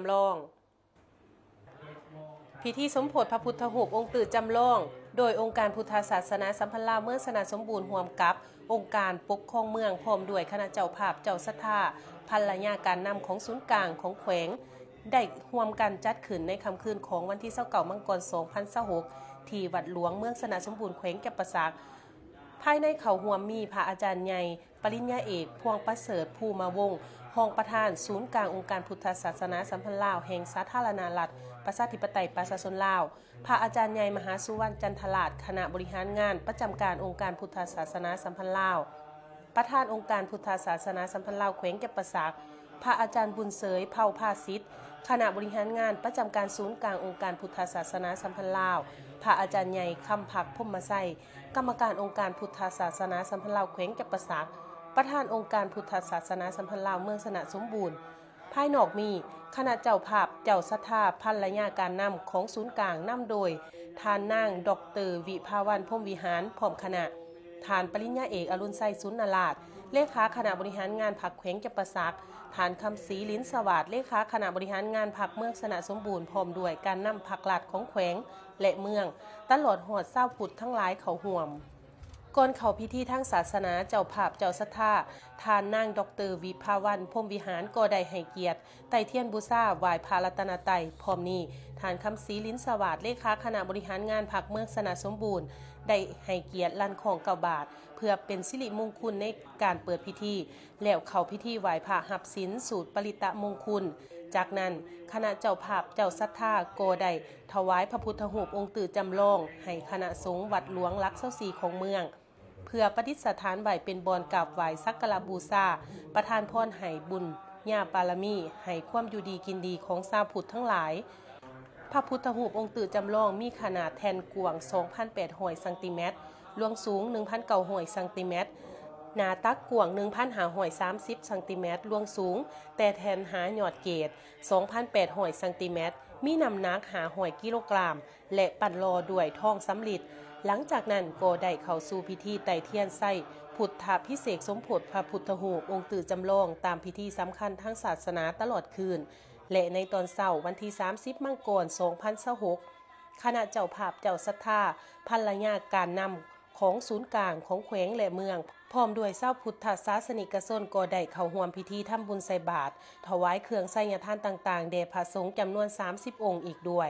ຳລອງ. ພິທີສົມໂພດພະພຸດທະຮູບອົງຕື້ຈຳລອງ ໂດຍອົງການພຸດທະສາສະໜາສຳພັນລາວເມືອງຊະນະສົມບູນ ຮ່ວມກັບອົງການປົກຄອງເມືອງ ພ້ອມດ້ວຍຄະນະເຈົ້າພາບເຈົ້າສັດທາ ພັນລະຍາການນຳຂອງສູນກາງຂອງແຂວງ ໄດ້ຮ່ວມກັນຈັດຂຶ້ນໃນຄ່ຳຄືນຂອງວັນທີຊາວເກົ້າ ມັງກອນ ສອງພັນຊາວຫົກ ທີ່ວັດຫຼວງເມືອງຊະນະສົມບູນ ແຂວງຈຳປາສັກ. ພາຍໃນເຂົ້າຮ່ວມມີພະອາຈານໃຫຍ່ ປະລິນຍາເອກ ພວງປະເສີດ ພູມະວົງ ຮອງປະທານສູນກາງອົງການພຸດທະສາສະໜາສຳພັນລາວແຫ່ງສາທາລະນະລັດ ປະຊາທິປະໄຕ ປະຊາຊົນລາວ, ພະອາຈານໃຫຍ່ ມະຫາສຸວັນ ຈັນທະລາດ ຄະນະບໍລິຫານງານປະຈຳການອົງການພຸດທະສາສະໜາສຳພັນລາວ, ປະທານອົງການພຸດທະສາສະໜາສຳພັນລາວແຂວງຈຳປາສັກ, ພະອາຈານບຸນເສີຍ ເຜົ່າພາສິດ ຄະນະບໍລິຫານງານປະຈຳການສູນກາງອົງການພຸດທະສາສະໜາສຳພັນລາວ, ພະອາຈານໃຫຍ່ ຄຳພັກ ພົມມະໄຊ ກຳມະການອົງການພຸດທະສາສະໜາສຳພັນລາວແຂວງຈຳປາສັກ, ປະທານອົງການພຸດທະສາສະໜາສຳພັນລາວເມືອງຊະນະສົມບູນ. ພາຍນອກມີຄະນະເຈົ້າພາບເຈົ້າສັດທາພັນລະຍາການນຳຂອງສູນກາງ ນຳໂດຍທ່ານນາງ ດອກເຕີ ວິພາວັນ ພົມວິຫານ ພ້ອມຄະນະ, ທ່ານປະລິນຍາເອກ ອະລຸນໄຊ ສຸນນະລາດ ເລຂາຄະນະບໍລິຫານງານພັກແຂວງຈຳປາສັກ, ທ່ານ ຄຳສີ ລິນສະຫວາດ ເລຂາຄະນະບໍລິຫານງານພັກເມືອງຊະນະສົມບູນ ພ້ອມດ້ວຍການນຳພັກລັດຂອງແຂວງ ແລະ ເມືອງ ຕະຫຼອດຮອດຊາວພຸດທັງຫຼາຍເຂົ້າຮ່ວມ. ກ່ອນເຂົ້າພິທີທາງສາສະໜາ, ເຈົ້າພາບເຈົ້າສັດທາ ທ່ານນາງ ດອກເຕີ ວິພາວັນ ພົມວິຫານ ກໍໄດ້ໃຫ້ກຽດໄຕ້ທຽນບູຊາ ໄຫວ້ພະລັດຕະນະໄຕ. ພ້ອມນີ້, ທ່ານ ຄຳສີ ລິນສະຫວາດ ເລຂາຄະນະບໍລິຫານງານພັກເມືອງຊະນະສົມບູນ ໄດ້ໃຫ້ກຽດລັ່ນຄ້ອງເກົ້າບາດ ເພື່ອເປັນສິລິມຸງຄຸນໃນການເປີດພິທີ ແລ້ວເຂົ້າພິທີໄຫວ້ພະຮັບສິນສູດປະລິດຕະມຸງຄຸນ. ຈາກນັ້ນ, ຄະນະເຈົ້າພາບເຈົ້າສັດທາກໍໄດ້ຖວາຍພະພຸດທະຮູບອົງຕື້ຈຳລອງໃຫ້ຄະນະສົງວັດຫຼວງຫຼັກຊາວສີ່ຂອງເມືອງ ເພື່ອປະດິດສະຖານໄວ້ເປັນບ່ອນກາບໄຫວ້ສັກກາລະບູຊາ, ປະທານພອນໃຫ້ບຸນຍາບາລະມີ, ໃຫ້ຄວາມຢູ່ດີກິນດີຂອງຊາວພຸດທັງຫຼາຍ. ພະພຸດທະຮູບອົງຕື້ຈຳລອງມີຂະໜາດແທ່ນກວ້າງ ສອງພັນແປດຮ້ອຍຊັງຕີແມັດ, ລວງສູງ ໜຶ່ງພັນເກົ້າຮ້ອຍຊັງຕີແມັດ, ໜ້າຕັກກວ້າງ ໜຶ່ງພັນຫ້າຮ້ອຍສາມສິບຊັງຕີແມັດ, ລວງສູງແຕ່ແທ່ນຫາຍອດເກດ ສອງພັນແປດຮ້ອຍຊັງຕີແມັດ, ມີນ້ຳໜັກ ຫ້າຮ້ອຍກິໂລກຣາມ ແລະ ປັ້ນຫຼໍ່ດ້ວຍທອງສຳລິດ. ຫຼັງຈາກນັ້ນກໍໄດ້ເຂົ້າສູ່ພິທີໄຕ້ທຽນໄຊພຸດທະພິເສກສົມໂພດພະພຸດທະຮູບອົງຕື້ຈຳລອງ ຕາມພິທີສຳຄັນທາງສາສະໜາຕະຫຼອດຄືນ ແລະ ໃນຕອນເຊົ້າວັນທີສາມສິບ ມັງກອນ ສອງພັນຊາວຫົກ ຄະນະເຈົ້າພາບເຈົ້າສັດທາພັນລະຍາການນຳຂອງສູນກາງຂອງແຂວງ ແລະ ເມືອງ ພ້ອມດ້ວຍຊາວພຸດທະສາສະນິກະຊົນ ກໍໄດ້ເຂົ້າຮ່ວມພິທີທຳບຸນໃສ່ບາດ, ຖວາຍເຄື່ອງໄສຍະທານຕ່າງໆ ແດ່ພະສົງຈຳນວນສາມສິບອົງອີກດ້ວຍ.